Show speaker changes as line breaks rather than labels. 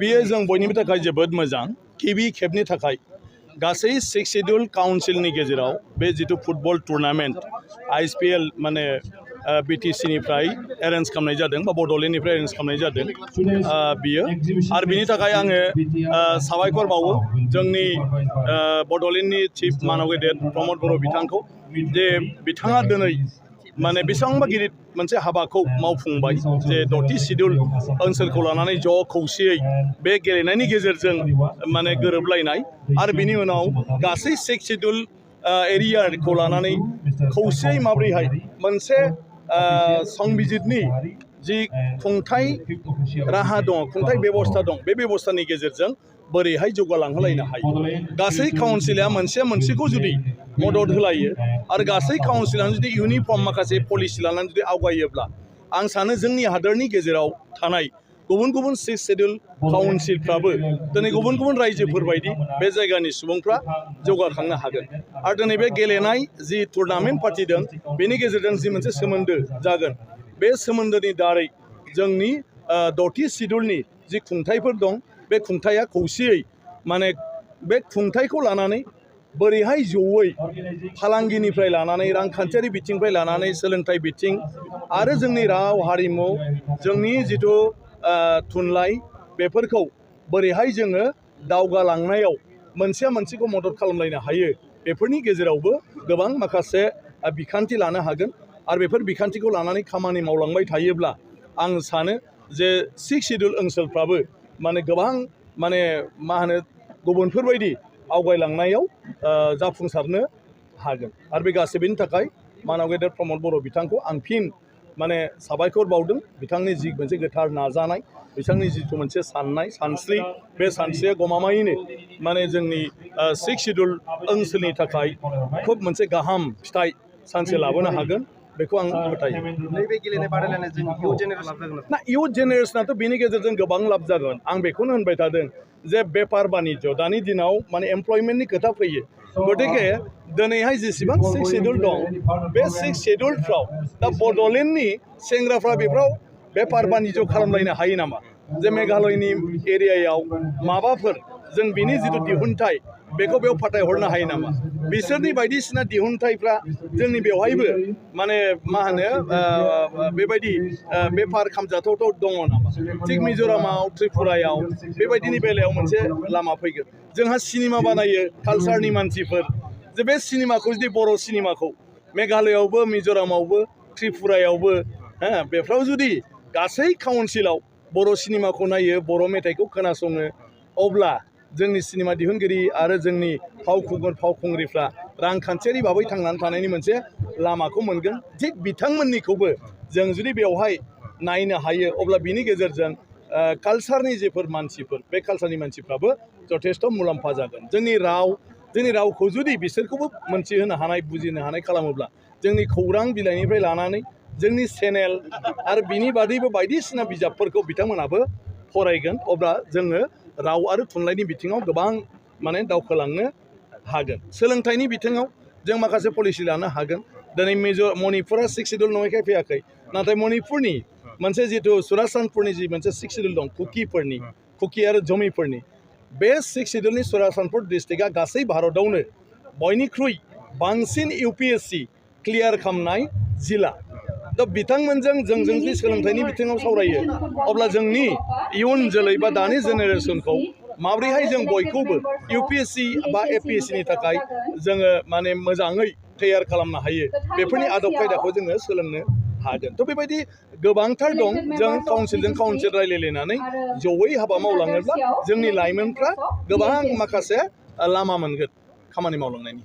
बियो जों बयनिबो थाखाय जोबोद मोजां गिबि खेबनि थाखाय गासै 6 शेड्यूल काउन्सिलनि गेजेराव बे जितु फुटबल टुर्नामेन्ट ISPL माने BTC निफ्राय एरेन्ज खालामनाय जादों बा बड'लेण्डनिफ्राय एरेन्ज खालामनाय जादों बियो आरो बिनि थाखाय आङो साबायखर बावो जोंनि बड'लेण्डनि चिफ मानव गेदेर प्रमद बर' बिथांखौ जे बिथाङा दिनै माने बेसेबांबा गिदिर मोनसे हाबाखौ मावफुंबाय जे 10थि शेड्यूल ओनसोलखौ लानानै ज' खौसेयै बे गेलेनायनि गेजेरजों माने गोरोबलायनाय आरो बिनि उनाव गासै 6 शेड्यूल एरियाखौ लानानै खौसेयै माब्रैहाय मोनसे संबिजितनि जि खुंथाय राहा दं खुंथाय बेबस्था दं बे बेबस्थानि गेजेरजों बोरैहाय जौगालांहोलायनो हायो गासै काउन्सिला मोनसेखौ जुदि मदद होलायो आरो गासै काउन्सिलानो जुदि इउनिफर्म माखासे पलिसि लानानै जुदि आवगायोब्ला आं सानो जोंनि हादोरनि गेजेराव थानाय गुबुन गुबुन 6 शेड्यूल काउन्सिलफ्राबो दिनै गुबुन गुबुन रायजोफोरबायदि बे जायगानि सुबुंफ्रा जौगाखांनो हागोन आरो दिनै बे गेलेनाय जि टुर्नामेन्ट फाथिदों बेनि गेजेरजों जि मोनसे सोमोन्दो जागोन बे सोमोन्दोनि दारै जोंनि 10थि शेड्यूलनि जि खुंथायफोर दं बे खुंथाया खौसेयै माने बे खुंथायखौ लानानै बोरैहाय जयै फालांगिनिफ्राय लानानै रांखान्थियारि बिथिंनिफ्राय लानानै सोलोंथाइ बिथिं आरो जोंनि राव हारिमु जोंनि जिथु थुनलाइ बेफोरखौ बोरैहाय जोङो दावगालांनायाव मोनसेया मोनसेखौ मदद खालामलायनो हायो बेफोरनि गेजेरावबो गोबां माखासे बिखान्थि लानो हागोन आरो बेफोर बिखान्थिखौ लानानै खामानि मावलांबाय थायोब्ला आं सानो जे 6 शेड्यूल ओनसोलफ्राबो माने गोबां माने मा होनो गुबुनफोरबायदि आवगायलांनायाव जाफुंसारनो हागोन आरो बे गासैबोनि थाखाय मानव गेदेर प्रमद बर' बिथांखौ आं फिन माने साबायखर बावदों बिथांनि जि मोनसे गोथार नाजानाय बिथांनि जिथु मोनसे सानस्रि बे सानस्रिया गमामायैनो माने जोंनि 6 शेड्यूल ओनसोलनि थाखाय खुब मोनसे गाहाम फिथाइ सानसे लाबोनो हागोन बेखौ आं फोथायो
नैबे गेलेनाय बादायलायनायजों इयुन जेनेरेशन लाब जागोन
ना इयुन जेनेरेशनाथ' बेनि गेजेरजों गोबां लाब जागोन आं बेखौनो होनबाय थादों जे बेफार बानिज्य दानि दिनाव माने एमप्लयमेन्टनि खोथा फैयो गतिके दिनैहाय जेसेबां 6 शेड्यूल दं बे 6 शेड्यूलफ्राव दा बड'लेण्डनि सेंग्राफ्रा बेफ्राव बेफार बानिज्य खालामलायनो हायो नामा जे मेघालयनि एरियायाव माबाफोर जों बिनि जिथु दिहुनथाय बेखौ बेयाव फाथायहरनो हायो नामा बिसोरनि बायदिसिना दिहुनथायफ्रा जोंनि बेवहायबो माने मा होनो बेबायदि बेफार खालामजाथाव दङ नामा थिग मिज'रामाव त्रिपुरायाव बेबायदिनि बेलायाव मोनसे लामा फैगोन जोंहा सिनेमा बानायो कालचारनि मानसिफोर जे बे सिनेमाखौ जुदि बर' सिनेमाखौ मेघालयआवबो मिज'रामावबो त्रिपुरायावबो बेफ्राव जुदि गासै काउन्सिलाव बर' सिनेमाखौ नायो बर' मेथाइखौ खोनासङो अब्ला जोंनि सिनेमा दिहुनगिरि आरो जोंनि फावखुंग्रिफ्रा रांखान्थियारि भाबै थांनानै थानायनि मोनसे लामाखौ मोनगोन थिग बिथांमोननिखौबो जों जुदि बेवहाय नायनो हायो अब्ला बिनि गेजेरजों कालचारनि जेफोर मानसिफोर बे कालचारनि मानसिफ्राबो जथेस्थ' मुलाम्फा जागोन जोंनि रावखौ जुदि बिसोरखौबो मोनथिहोनो हानाय बुजिनो हानाय खालामोब्ला जोंनि खौरां बिलाइनिफ्राय लानानै जोंनि चेनेल आरो बिनि बादैबो बायदिसिना बिजाबफोरखौ बिथांमोनाबो फरायगोन अब्ला जोङो राव आरो थुनलाइनि बिथिङाव गोबां माने दावखोलांनो हागोन सोलोंथाइनि बिथिङाव जों माखासे पलिसि लानो हागोन दिनै मणिपुरा 6 शेड्यूल नङैखाय फैयाखै नाथाय मणिपुरनि मोनसे जिथु सुरासानपुरनि जि मोनसे 6 शेड्यूल दं कुकी आरो जमिफोरनि बे 6 शेड्यूलनि सुरासानपुर डिस्ट्रिक्टआ गासै भारतआवनो बयनिख्रुइ बांसिन UPSC क्लियार खालामनाय जिल्ला दा बिथांमोनजों जों जुदि सोलोंथाइनि बिथिङाव सावरायो अब्ला जोंनि इयुन जोलै बा दानि जेनेरेशनखौ माब्रैहाय जों बयखौबो UPSC बा APSCनि थाखाय जोङो माने मोजाङै तैयार खालामनो हायो बेफोरनि आदब खायदाखौ जोङो सोलोंनो हागोन थ' बेबायदि गोबांथार दं जों काउन्सिलजों काउन्सिल रायलायलायनानै जयै हाबा मावलाङोब्ला जोंनि लाइमोनफ्रा गोबां माखासे लामा मोनगोन खामानि मावलांनायनि